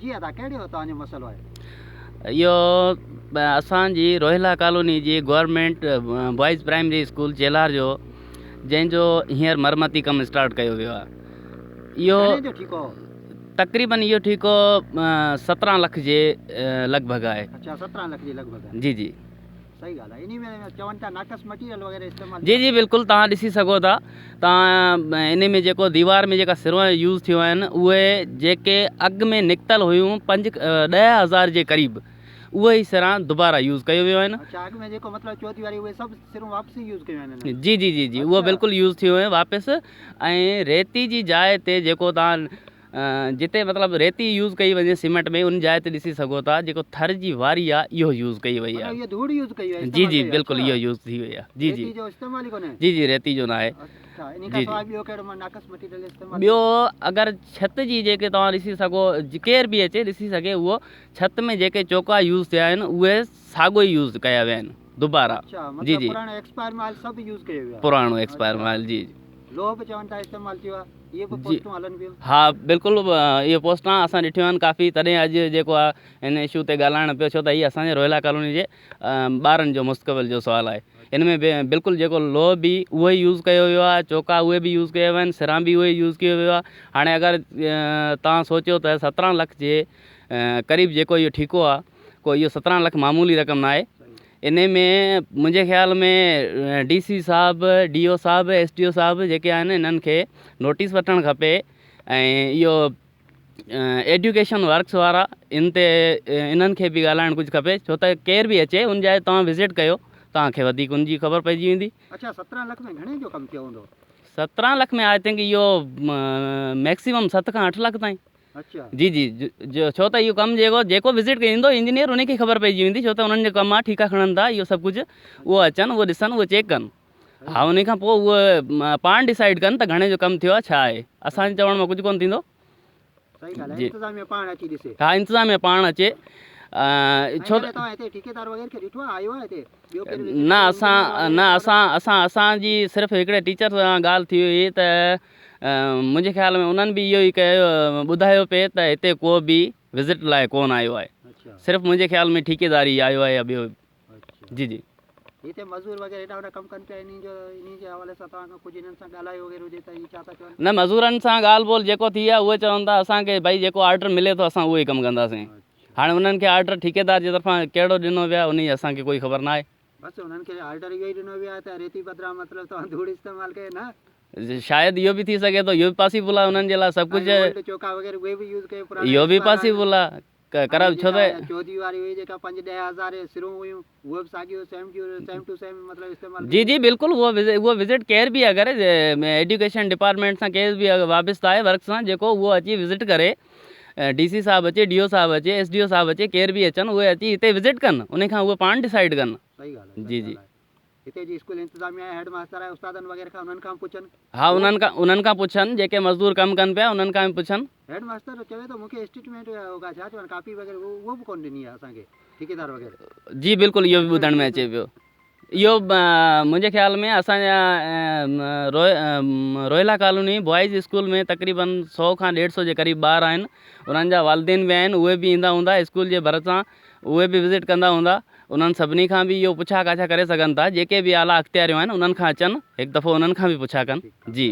جي ادا ڪهڙو توهان جو مسئلو آهي. اهو اسان جي روهيلا ڪالوني جي government boys primary school Chelhar جو جنهن جو هينئر مرمتي ڪم اسٽارٽ ڪيو ويو آهي اهو گهڻي جو ٺيڪو هو؟ تقريبن اهو ٺيڪو 17 لک جي لڳ ڀڳ آهي. اڇا 17 لک جي لڳ ڀڳ آهي. جي جي. صحيح ڳالهه آهي انهي ۾ چون ٿا ناقص مٽيريل وغيره استعمال جي جي بلڪل توهان ڏسي سگهو ٿا توهان انهي ۾ جيڪو ديوار ۾ جيڪا سرون يوز ٿيون آهن اهي جيڪي اڳ ۾ نڪتل هيون پنج 10,000 جي قريب اهي ئي سران دوباره يوز ڪيو ويو آهن. اڇا اڳ ۾ جيڪو مطلب چوديواري اهي سڀ سرون واپس ئي يوز ڪيون آهن انهن. جي جي جي جي اهو بلڪل يوز ٿيو آهن واپس ۽ ريتي جي جاء تي جيڪو توهان جتي مطلب ريتي يوز ڪئي وڃي سيمينٽ ۾ ان جاء تي ڏسي سگهو ٿا جيڪو ٿر جي واري آ اهو يوز ڪئي وئي آ. مطلب اهو ڌوڙ يوز ڪئي وئي آ جي استعمال جي ڪئي وئي آ بلڪل اڇا اهو يوز ٿي وئي آ جي جي ريتي جو استعمال ئي ڪونهي. جي جي ريتي جو ناهي. اڇا انهي جي کان جي سواء ٻيو ڪهڙو ناقص مٽيريل استعمال ٻيو ٿيو آ. اگر ڇت جي جيڪي توهان ڏسي سگهو ڪير به اچي ڏسي سگهي اهو ڇت ۾ جيڪي چوڪا يوز ٿيا آهن اهي ساڳو ئي يوز ڪيا ويا آهن دوباره اڇا جي مطلب جي پراڻو ايڪسپائر مال سڀ يوز ڪيو ويو آ. پراڻو ايڪسپائر اڇا مال جي جي. لوهه به چون ٿا استعمال ٿيو آ. اهي به جي پوسٽون هلن پيون. ها بلڪل اهي پوسٽان اسان ڏٺيون آهن ڪافي تڏهن اڄ جيڪو آهي هن اشو تي ڳالهائڻ پيو ڇو ته هي اسان جي روهيلا ڪالوني جي ٻارن جو مستقبل جو سوال آهي ان ۾ به بلڪل جيڪو لوهه به اهو ئي يوز ڪيو ويو آهي چوڪا اهي به يوز ڪيا ويا آهن سران به اهي ئي يوز ڪيو ويو آهي هاڻي اگر توهان سوچيو ته 17 لک جي قريب جيڪو اهو ٺيڪو آهي ڪو اهو 17 لک معمولي رقم ناهي انهي ۾ منهنجي خيال ۾ ڊي سي صاحب، ڊي او صاحب، ايس ڊي او صاحب جيڪي آهن انهن کي نوٽيس وٺڻ کپي ۽ اهو ايڊيوڪيشن ورڪس وارا ان تي انهن کي به ڳالهائڻ ڪجهه کپي ڇو ته ڪير به اچي ان جاء توهان وزٽ ڪيو توهان کي وڌيڪ ان جي خبر پئجي ويندي. اڇا 17 لک ۾ گهڻي جو ڪم ٿيو هوندو؟ 17 لک ۾ I think اهو ميڪسيمم 7 کان 8 لک تائين. جي جي ڇو ته اهو ڪم جيڪو جيڪو وزٽ ايندو انجنيئر ان کي خبر پئجي ويندي ڇو ته انهن جو ڪم آهي ٺيڪا کڻن ٿا اهو سڀ ڪجهه اهو اچن اهو ڏسن اهو چيڪ ڪن ها ان کان پوء اهو پاڻ ڊسائيڊ ڪن ته گهڻي جو ڪم ٿيو آهي ڇا آهي اسان جي چوڻ مان ڪجهه ڪونه ٿيندو جي ها انتظاميه پاڻ اچي ڇو ته نه اسان نه اسان اسان اسان جي صرف هڪڙي ٽيچر سان ڳالهه ٿي هئي ته منهنجي خيال ۾ انهن به اهو ئي ڪيو ٻڌايو پئي ته هتي ڪو به وزٽ لاء ڪونه آيو آهي صرف منهنجي خيال ۾ ٺيڪيدار ئي آيو آهي يا ٻيو جي جي. هتي مزور وغيره هيڏا هوڏا ڪم ڪن پيا انهي جو انهي جي حوالي سان توهان کان ڪجهه انهن سان ڳالهايو وغيره هجي ته هي ڇا ٿا چون؟ نه مزورن سان ڳالهه ٻولهه جيڪو ٿي آهي اهي چون ٿا اسان کي ڀئي جيڪو آرڊر ملي ٿو اسان اهو ئي ڪم ڪنداسين هاڻي انهن کي آرڊر ٺيڪيدار جي طرفان ڪهڙو ڏنو ويو آهي انهي جي اسان کي ڪوئي خبر ناهي. بس انهن کي آرڊر اهو ئي ڏنو ويو آهي ته ريتي بدران مطلب توهان ڌوڙ استعمال ڪيو نه. شايد اهو به ٿي سگهي ٿو اهو به پاسيبل آهي انهن جي لاء سڀ ڪجهه. ۽ اولڊ چوڪا وغيره اهي به يوز ڪيو پراڻا اهو به ايڪسپائر آهن. پاسيبل آهي هاڻي ڇو جيڪا ته. چودي واري هئي جيڪا پنج ڏهه هزار سرون هيون اهي به ساڳيون same to same to same مطلب استعمال جي ڪيون. جي بلڪل اهو اهو وزٽ ڪير به اگر ايڊيوڪيشن ڊپارٽمينٽ سان ڪير به وابسته آهي ورڪس سان جيڪو اهو اچي وزٽ ڪري ڊي سي صاحب اچي ڊي او صاحب اچي ايس ڊي او صاحب اچي ڪير به اچن اهي اچي هتي وزٽ ڪن انهي کان اهي پاڻ ڊسائيڊ ڪن. صحيح ڳالهه آهي جي صحيح جي. ڳالهه آهي هتي جي اسڪول انتظاميا آهي هيڊ ماستر آهي استادن وغيره کان انهن کان پڇن. ها انهن کان انهن کان پڇن جيڪي مزدور ڪم ڪن پيا انهن کان به پڇن. هيڊ ماستر چوي ٿو مون کي اسٽيٽمينٽ ڪا ڇا چون ڪاپي وغيره اهو به ڪونه ڏني آهي اسان کي ٺيڪيدار وغيره. جي بلڪل اهو به ٻڌڻ ۾ اچي پيو. اهو منهنجي خيال ۾ اسان جا روهيلا ڪالوني بوائز اسڪول ۾ تقريبن سو کان ڏيڍ سو جي قريب ٻار آهن انهن جا والدين به آهن اهي به ايندا هوندا اسڪول جي ڀرسان اهي به وزٽ ڪندا هوندا انهن سڀني کان به اهو پڇا ڪاڇا ڪري سگهن ٿا جيڪي به اعليٰ اختياريون آهن انهن کان اچن هڪ دفعو انهن کان به پڇا ڪن جي.